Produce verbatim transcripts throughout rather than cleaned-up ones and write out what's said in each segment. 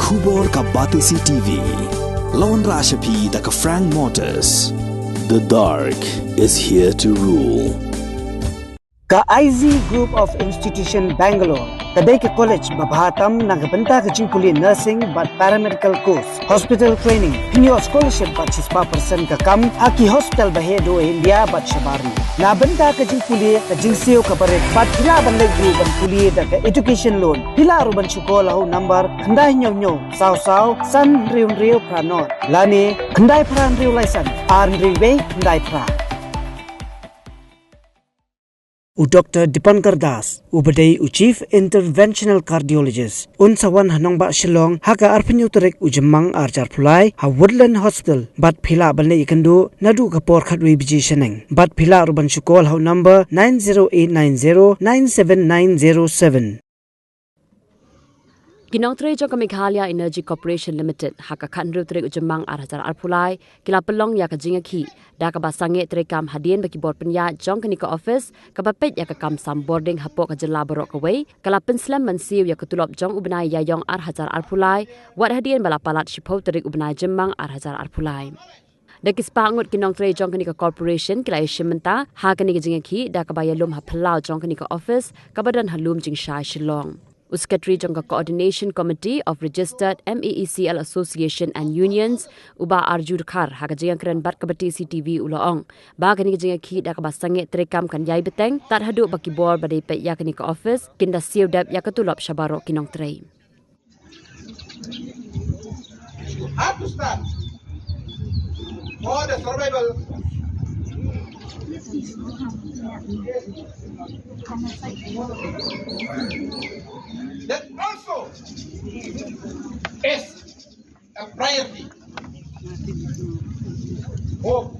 Khubor ka Batesi T V. Lawan Rashapi da ka Frank Motors. The dark is here to rule. Ka I Z Group of Institution Bangalore ka dei ka college ba bha tam na ka bynta ka jingpule nursing bad paramedical course, hospital training, pynïoh scholarship bad shispah percent ka kam ha ki hospital ba heh duh ha India bad shabar. Na bynta ka jingpule ka jingsiew ka barit bad phi lah ban leit ruh ban pule da ka education loan, phi lah ruh ban shu call ha u number khyndai hynñiew hynñiew saw saw san hynriew hynriew phra nod lane khyndai phra hynriew lai san ar hynriew wei khyndai phra. U Doctor Dipankar Das, u ba dei u Chief Interventional Cardiologist, un sa wan ha nongbah Shillong ha ka arphew hynñiew tarik u Jymmang ar hajar arphew lai ha Woodland Hospital, bad phi lah ban leit ïakynduh naduh ka por khatwei baje shaneng. Bad phi lah ruh ban shu call ha u number nine zero eight nine zero nine seven nine zero seven. Ki nongtrei jong ka Meghalaya Energy Corporation Limited ha ka khathynriew tarik u Jymmang ar hajar arphew lai ki la pynlong ïa ka jingïakhih da kaba sangeh treikam hadien ba ki bor pynïaid jong kane ka office kaba peit ïa ka kam sam bording hapoh ka jylla baroh kawei ka la pynslem ban siew ïa ka tulop jong u bnai Ïaïong ar hajar arphew lai, wat hadien ba la palat shiphew tarik u bnai Jymmang ar hajar arphew lai. Da ki spah ngut ki nongtrei jong kane ka corporation ki la ïashim bynta ha kane ka jingïakhih da kaba ïalum ha phyllaw jong kane ka office kaba don ha Lumjingshai, Shillong. U Secretary jong ka Coordination Committee of Registered M A E C L Association and Unions, u Bah Arju Dkhar, ha ka jingïakren bad ka Batesi T V u la ong ba kane ka jingïakhih da kaba sangeh treikam kan ïai bteng tad haduh ba ki bor ba dei peit ïa kane ka office kin da siew dep ïa ka tulop sha baroh ki nongtrei. You have to start for the survival. That also is a priority. Hope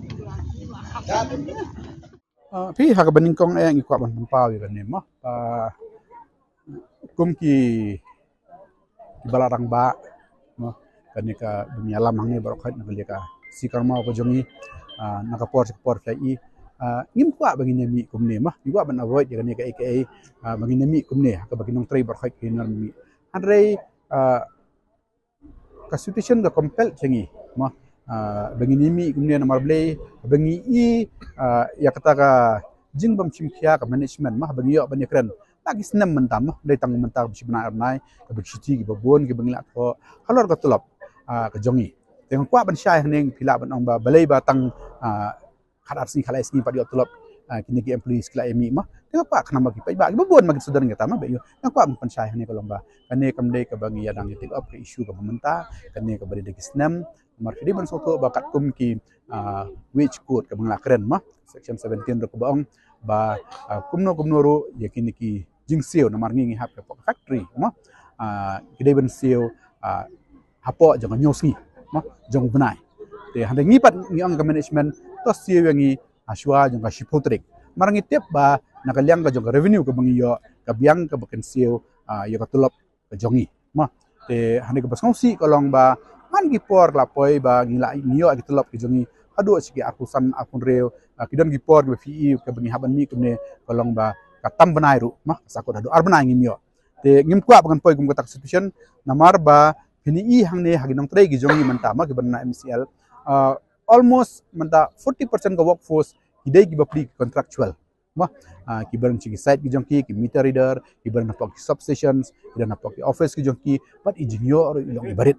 that Ah, phi ha kaba nyngkong eh ngi kwah ban pynpaw ïa kane mo. Ah, kum ki, ki ba la rangbah mo, kane ka ba ngi ïalam hangne baroh khoit na ka liang ka Sikar Mo ka jong ngi, ah, na ka por sha ka por phi ïa i, ah, ngim kwah ba ngin ïa mih kumne mo. Ngi kwah ban avoid ïa kane kaei kaei, ah, ba ngin ïa mih kumne ha kaba ki nongtrei baroh khoit ki nang mih. Hynrei, ah, ka situation ka compel ïa ngi mo, ah, ba ngin ïa mih kumne namar balei ba ngi i, ah, ïa kata ka jingbym shim khia ka management mo, ba ngi ïoh ban ïakren la ki snem mynta mo, dei tang mynta ba shi bnai ar bnai kaba ki shuti kiba bun kiba ngi la thoh halor ka tulop, ah, ka jong ngi. Te nga kwah ban shai hangne, phi lah ban ong ba balei ba tang, ah, khat ar sngi khat lai sngi pat ïoh tulop, ah, kine ki employees ki la ïa mih mo. Te nga kwah khnang ba ki paidbah kiba bun ma kin sdang ïa kata mo, ba ïoh. Nga kwah ban pynshai hangne ka long ba kane kam dei kaba ngi ïa dang ïa take up ka issue kaba mynta, kane kaba dei da ki snem. Namar phi dei ban sngewthuh ba katkum ki, ah, wage code kaba ngi la kren mo, section seventeen ruh kaba ong ba, ah, kumno kumno ruh ïa kine ki jingsiew namar ngi ngi hap hapoh ka factory mo, ah, ki dei ban siew, ah, hapoh jong ka hynñiew sngi mo jong u bnai. Te hynrei ngi pat ngi ong ka management to siew ïa ngi, ah, shuwa jong ka shiphew tarik. Namar ngi tip ba na ka liang ka jong ka revenue kaba ngi ïoh, ka biang kaba kan siew, ah, ïa ka tulop ka jong ngi mo. Te hynrei kaba sngewsih ka long ba man ki por la poi ba ngi la ngi ïoh ki tulop ki jong ngi haduh shi ki arphew san arphew hynriew, ah, ki don ki por kiba phi i kaba ngi hap ban mih kumne ka long ba ka tam bnai ruh mo, sa kut haduh ar bnai ngim ïoh. Te ngim kwah ba ngan poi kum kata ka situation namar ba phin i hangne ha ki nongtrei ki jong ngi mynta mo kiba na M C L, ah, almost mynta forty percent ka workforce ki dei kiba plie ki contractual mo, ah, kiba don sha ki site ki jong ki, ki meter reader, kiba don hapoh ki substations, kiba don hapoh ki office ki jong ki, bad i jingïoh ruh i long i barit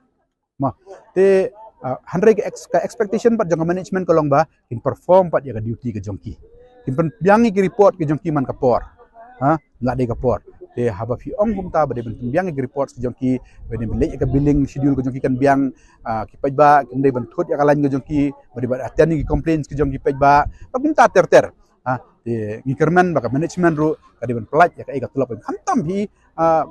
mo. Te, ah, hynrei ka ex-, ka expectation pat jong ka management ka long ba kin perform pat ïa ka duty ka jong ki, kin pynbiang ïa ki report ki jong ki man ka por. Ha, la dei ka por. Te haba phi ong kumta ba dei ban pynbiang ïa ki report ki jong ki, ba dei ban leh ïa ka billing schedule ka jong ki kan biang, ah, ki paidbah kin dei ban thut ïa ka line ka jong ki, ba dei ban attend ïa ki complaints ki jong ki paidbah. Ba kumta ter ter. Ha, te ngi kyrmen ba ka management ruh ka dei ban pynlait ïa ka, ïa ka tulop. Khamtam hi, ah,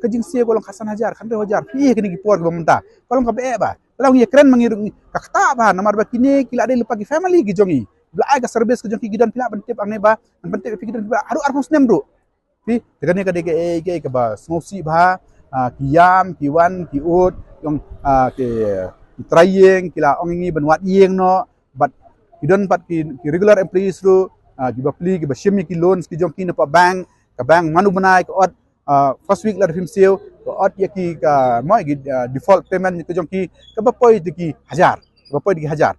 ka jingsiew ka long khatsan hajar, khathynriew hajar, phi ïa kine ki por kiba mynta ka long kaba eh ba. Ka long ïa kren ma ngi ruh ngi, ka ktah ba namar ba kine ki la dei lypa ki family ki jong ngi. Ba la ai ka service ka jong ki, ki don, phi lah ban tip hangne ba, ban tip phi, ki don kiba haduh arphew snem ruh. Phi, te kane ka dei kaei kaei kaba sngewsih bha, ah, ki ïam, ki wan, ki ud, ïong, ah, ki, ki trai ïing, ki la ong ïa ngi ban wad ïing noh, bad ki don pat ki, ki regular employees ruh, ah, kiba plie, kiba shim ïa ki loans ki jong ki na ka bank, ka bank man u bnai ka ot, Ah, first week lada phim siew, ka ot ïa ki ka, mo, ïa ki, ah, default payment ka jong ki, kaba poi da ki hajar, kaba poi da ki hajar.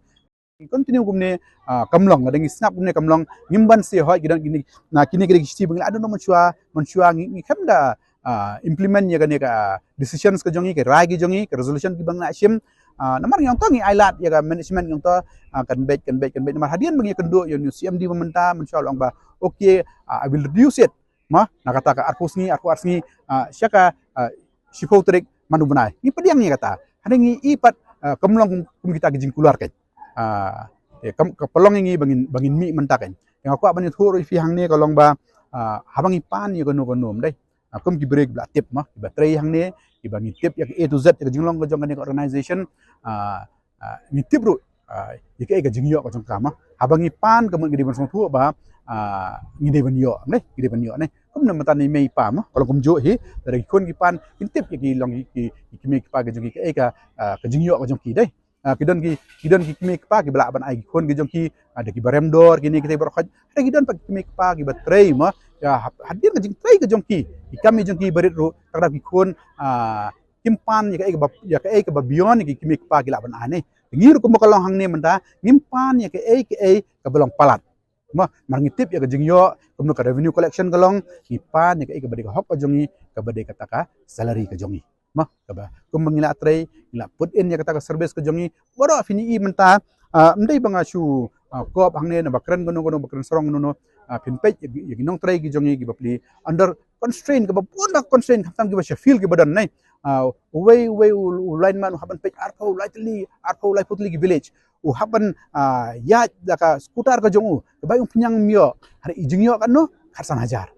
Continue kumne, ah, kam long, lada ngi sngap kumne kam long, ngim ban siew hoi, ki don kine, na kine ki dei ki shithi ba ngi la don mynshuwa, mynshuwa ngi, ngi khlem da, ah, implement ïa kane ka decisions ka jong ngi, ka rai ki jong ngi, ka resolution kiba ngi la shim. Ah, namar ngi ong to ngi ai lad ïa ka management ngi ong to, ah, kan beit, kan beit, kan beit. Namar hadien ba ngi ïakynduh ïa u C M D ba mynta, mynshuwa u la ong ba, okay, ah, I will reduce it. Mo, na kata ka arphew sngi, arphew ar sngi, ah, sha ka, ah, shiphew tarik mynta u bnai. Ngi pdiang ïa kata. Hadien ngi i pat, ah, kam long kum, kum kita ki jingkular keiñ. Ah, eh, kam, ka pynlong ïa ngi ba ngin, ba ngin mih mynta keiñ. Te nga kwah ban ïathuh ruh ïa phi hangne ka long ba, ah, haba ngi pan ïa kano kano, ym dei. Ah, kum ki briew kiba la tip, mo, kiba trei hangne, kiba ngi tip ïa ka A to Z ïa ka jinglong ka jong kane ka organization. Ah, ah, ngi tip ruh, ah, ïa kaei ka jingïoh ka jong ka, mo. Haba ngi pan ka mut ngi dei ban sngewthuh ba, ah, ngi dei ban ïoh, ne, ngi dei ban ïoh, ne. Kumne mynta ne i mei i pa, mo, ka long kumjuh hi, lada ki khun ki pan, kin tip ïa ki long ki, ki, ki mei ki pa ka jong ki kaei ka, ah, ka jingïoh ka jong ki, dei. Ah, ki don ki, ki don ki mei ki pa kiba lah ban ai ki khun ki jong ki, ah, da kiba rem dor, kine kita baroh khoit. Lada ki don pat ki mei ki pa kiba trei, mo, ïa, ha, hadien ka jingtrei ka jong ki, ki kam ki jong ki barit ruh, te lada ki khun, ah, kim pan ïa kaei kaba, ïa kaei kaba beyond ïa ki mei ki pa ki lah ban ai, ne. Ngi ruh kumba ka long hangne mynta, ngim pan ïa kaei kaei kaba long palat. Mo, namar ngi tip ïa ka jingïoh, kumno ka revenue collection ka long, ngi pan ïa kaei kaba dei ka hok ka jong ngi, kaba dei kata ka salary ka jong ngi. Mo, kaba, kumba ngi la trei, ngi la put in ïa kata ka service ka jong ngi, baroh phin i mynta, ah, ym dei ba nga shu, ah, kop hangne naba kren kano kano, ba kren sarong kano kano, ah, phin peit ïa ki, ïa ki nongtrei ki jong ngi kiba plie under constraint, kaba bun ba constraint, khamtam kiba sha field kiba don, ne. Ah, uwei, uwei u, u lineman u hap ban peit arphew, lai tylli, arphew, laiphew tylli ki village. U hap ban, ah, ïaid da ka scooter ka jong u, kaba ïoh pynïang ym ïoh, hynrei i jingïoh katno, khatsan hajar.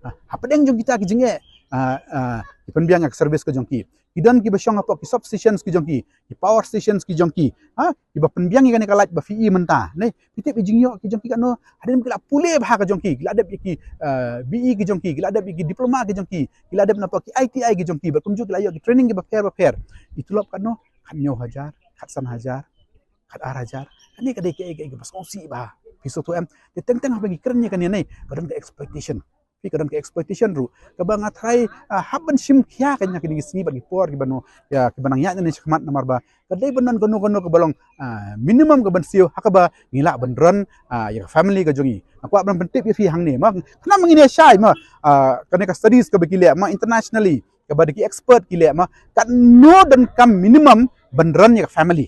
Ah, hapdeng jong kita ki jingeh, ah, ah, ki pynbiang ïa ka service ka jong ki. Ki don kiba shong hapoh ki substations ki jong ki, ki power stations ki jong ki. Ha, kiba pynbiang ïa kane ka light ba phi i mynta, ne. Phi tip i jingïoh ki jong ki katno, hadien ki la pule bha ka jong ki, ki la dep ïa ki, ah, B E ki jong ki, ki la dep ïa ki diploma ki jong ki, ki la dep na poh ki I T I ki jong ki, bad kumjuh ki la ïoh ki training kiba pher ba pher. I tulop katno, khathynñiew hajar, khatsan hajar, khatar hajar. Kane ka dei kaei kaei kaba sngewsih bha. Phi sngewthuh em? Te teng teng haba ngi kren ïa kane, ne, ka don ka expectation. Phi, ka don ka expectation ruh kaba nga tharai, ah, hap ban shim khia ka ïa kine ki sngi bad ki por kiba nang, ïa, kiba nang ïaid nangne shakhmat, namar ba ka dei ban don kano kano kaba long, ah, minimum kaban siew ha kaba ngi lah ban run, ah, ïa ka family ka jong ngi. Nga kwah ban pyntip ïa phi hangne, mo, khnang ba ngin ïa shai, mo, ah, kane ka studies kaba ki leh, mo, internationally, kaba da ki expert ki leh, mo, katno donkam minimum ban run ïa ka family.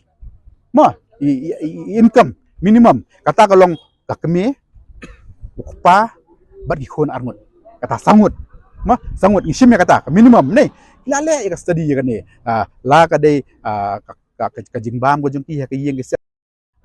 Mo, i, i, i, i income minimum. Kata ka long ka kmie, u kpa, bad ki khun arngut. Kata saw ngut. Mo, saw ngut ngi shim ïa kata ka minimum, ne. La leh ïa ka study ïa kane. Ah, la ka dei, ah, ka, ka, ka, ka jingbam ka jong ki ha ka ïing ka sem.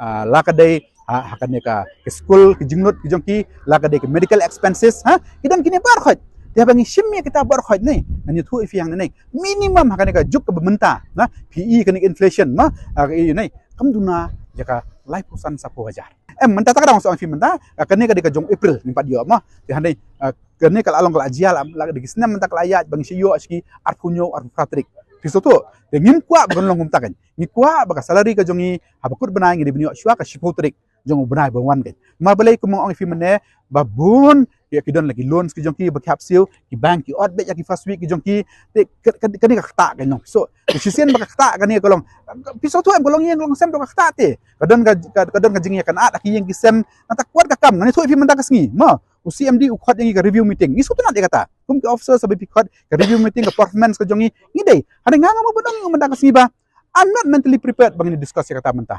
Ah, la ka dei, ha, ha kane ka, ka skul, ka jinglut ka jong ki, la ka dei ka medical expenses, ha? Ki don kine baroh khoit. Te haba ngi shim ïa kita baroh khoit, ne, ngan ïathuh ïa phi hangne, ne. Minimum ha kane ka juk kaba mynta, na, phi i kane ka inflation, ma, ah, ka i, ne, kam duna ïa ka laiphew san saphew hajar. Em, mynta ta ka dang song phi mynta, ah, kane ka dei ka jong April, ngim pat ïoh, mo. Te hangne, ah, kane ka la long ka la jia, la, la dei ki snem mynta ka la ïaid ba ngi shu ïoh sha ki arphew hynñiew, arphew phra tarik. Phi sngewthuh? Te ngim kwah ba kan long kumta kan. Ngi kwah ba ka salary ka jong ngi, haba kut bnai ngi dei ban ïoh shuwa ka shiphew tarik jong u bnai ba wan kan. Ma balei kum ong ïa phi mynne, ba bun ïa ki don la ki loans ki jong ki ba ki hap siew, ki bank ki ot beit ïa ki first week ki jong ki. Te ka, ka, kane ka ktah kan long. So, te shisien ba ka ktah kane ka long. Phi sngewthuh em, ka longïing longsem ruh ka ktah te. Ka don ka, ka, ka don ka jingïakynad ha ki ïing ki sem. Nangta kwah ka kam, ngan ïathuh ïa phi mynta ka sngi. Ma, u C M D u khot ïa ngi ka review meeting. Ngi sngewtynnat ïa kata. Kum ki officers haba phi khot ka review meeting, ka performance ka jong ngi, ngi dei. Hynrei nga, nga mut ban ong mynta ka sngi ba I'm not mentally prepared ba ngin discuss ïa kata mynta.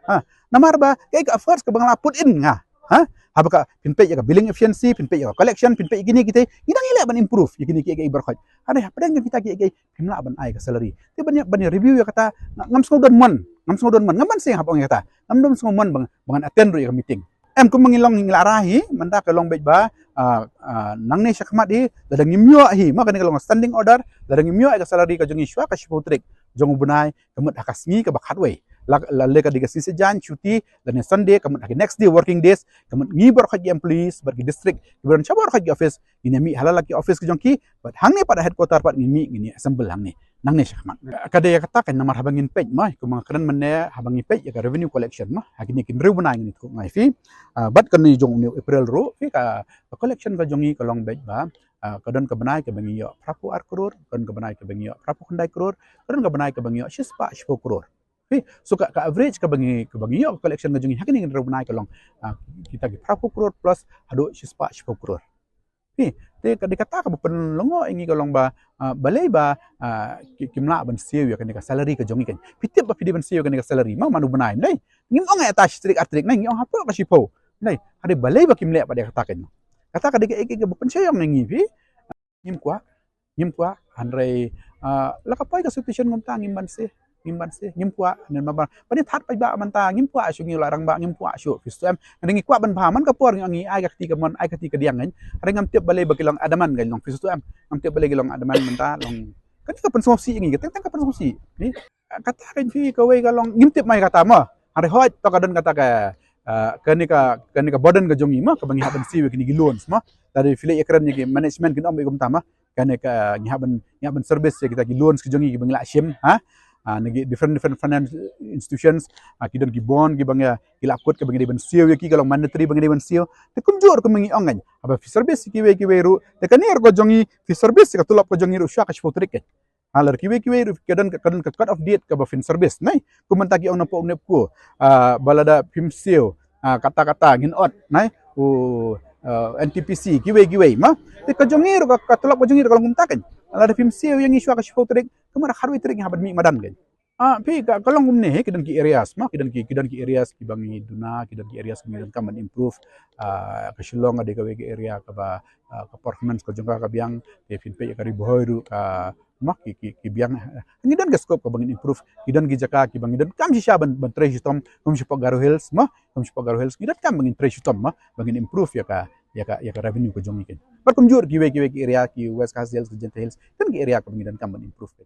Ha, namar ba kaei ka efforts kaba nga la put in nga. Ha? Haba ka phin peit ïa ka billing efficiency, phin peit ïa ka collection, phin peit ïa kine kita, ngi dang ïaleh ban improve ïa kine kiei kiei baroh khoit. Hynrei hapdeng jong kita kiei kiei phim lah ban ai ka salary. Te ban ïa, ban ïa review ïa kata, nga, ngam sngew don mon, ngam sngew don mon, ngam ban seng hap ong ïa kata. Ngam don sngew mon ba ngan, ba ngan attend ruh ïa ka meeting. Em, kum ma ngi long, ngi la rai hi, mynta ka long beit ba, ah, ah, nangne shakhmat hi, lada ngim ïoh hi, ma kane ka long standing order, lada ngim ïoh ïa ka salary ka jong ngi shuwa ka shiphew tarik jong u bnai, ka mut ha ka sngi kaba khatwei. La, la, lada ka dei ka sngi Saitjaiñ, shuti, lane Sunday, ka mut ha ki next day working days, ka mut ngi baroh khoit ki employees bad ki district, kiba don sha baroh khoit ki office, ngin ïa mih ha la la ki office ki jong ki, bad hangne pat ha headquarter pat ngin mih, ngin ïa assemble hangne. Nangne shakhmat. Ka dei ïa kata kan, namar haba ngin peit, ma, kum ma nga kren mynne, haba ngi peit ïa ka revenue collection, ma, ha kine ki hynriew bnai ngin ïathuh nga ïa phi. Ah, bad kane jong une u April ruh, phi, ka, ka collection ka jong ngi ka long beit ba Ah, ka don ka bnai kaba ngi ïoh phra phew ar klur, ka don ka bnai kaba ngi ïoh phra phew khyndai klur, ka don ka bnai kaba ngi ïoh shispah shiphew klur. Phi, so ka, ka average kaba ngi, kaba ngi ïoh ka collection ka jong ngi ha kine hynriew bnai ka long, ah, kita ki phra phew klur plus haduh shispah shiphew klur. Phi, te ka dei kata kaba pynlyngngoh ïa ngi ka long ba, ah, balei ba, ah, ki, kim lah ban siew ïa kane ka salary ka jong ngi kan. Phi tip ba phi dei ban siew ïa kane ka salary ma, man u bnai, ym dei? Ngim ong ïa ta shi tarik ar tarik, nai, ngi ong hapoh ka shiphew. Nai, hynrei balei ba kim leh pat ïa kata kan. Kata ka dei ka, ka, kaba pynshai ïa ngi phi. Ngim kwah, ngim kwah, hynrei, ah, la ka poi ka situation ngam ta ngim ban siew, ngim ban siew, ngim kwah, nen ma ba, ba ni that paidbah mynta, ngim kwah shuh ngi la rangbah, ngim kwah shuh, phi shem, hynrei ngi kwah ban bha, man ka por ngi, ngi ai ka kti ka mon, ai ka kti ka diang kan, hynrei ngam tip balei ba ki long adamant kan, long phi shem, ngam tip balei ki long adamant mynta, long, kane ka pynsngewsih ïa ngi, ka teng teng ka pynsngewsih, ni, kata kan phi kawei ka long, ngim tip mai kata mo, hynrei hooid, to ka don kata ka, ah, kane ka, kane ka burden ka jong ngi mo, kaba ngi hap ban siew ïa kine ki loans mo, lada phi leh ïakren ïa ki management kin ong ba kumta mo, kane ka ngi hap ban, ngi hap ban service ïa kita ki loans ki jong ngi kiba ngi la shim, ha? Ah, na ki different, different finance institutions, ah, ki don ki bond kiba ngi, ki la kut kiba ngi dei ban siew ïa ki, ka long mandatory ba ngi dei ban siew. Te kumjuh ruh kumba ngi ong kan. Haba phi service ïa kiwei kiwei ruh. Te kane ruh ka jong ngi, phi service ïa ka tulop ka jong ngi ruh shuwa ka shiphew tarik kan. Ha, lada kiwei kiwei ruh ka don ka, ka don ka cut off date kaba phin service, nai? Kum mynta ki ong na pok nep ko. Ah, ba lada phim siew, ah, kata kata ngin ot, nai? U, ah, N T P C, kiwei kiwei, ma? Te ka jong ngi ruh ka, ka tulop ka jong ngi ruh ka long kumta kan. Lada phim siew ïa ngi shuwa ka shiphew tarik, kumba da khatwei tarik ngi hap ban mih madan kan. Ah, phi ka, ka long kumne, ki don ki areas, ma? Ki don ki, ki don ki areas kiba ngi duna, ki don ki areas kiba ngi donkam ban improve. Ah, ka Shillong ka dei kawei ka area kaba, ah, ka performance ka jong ka ka biang, te phin peit ïa ka Ri Bhoi ruh ka, ma, ki, ki, ki biang, eh, ngi don ka scope kaba ngin improve, ngi don ki jaka kiba ngi donkam shisha ban, ban trei shitom, kum shapoh Garo Hills, ma, kum shapoh Garo Hills, ngi donkam ba ngin trei shitom, ma, ba ngin improve ïa ka, ïa ka, ïa ka revenue ka jong ngi kan. Bad kumjuh kiwei, kiwei ki area, ki West Khasi Hills, ki Jaintia Hills, don ki area kaba ngi donkam ban improve kan.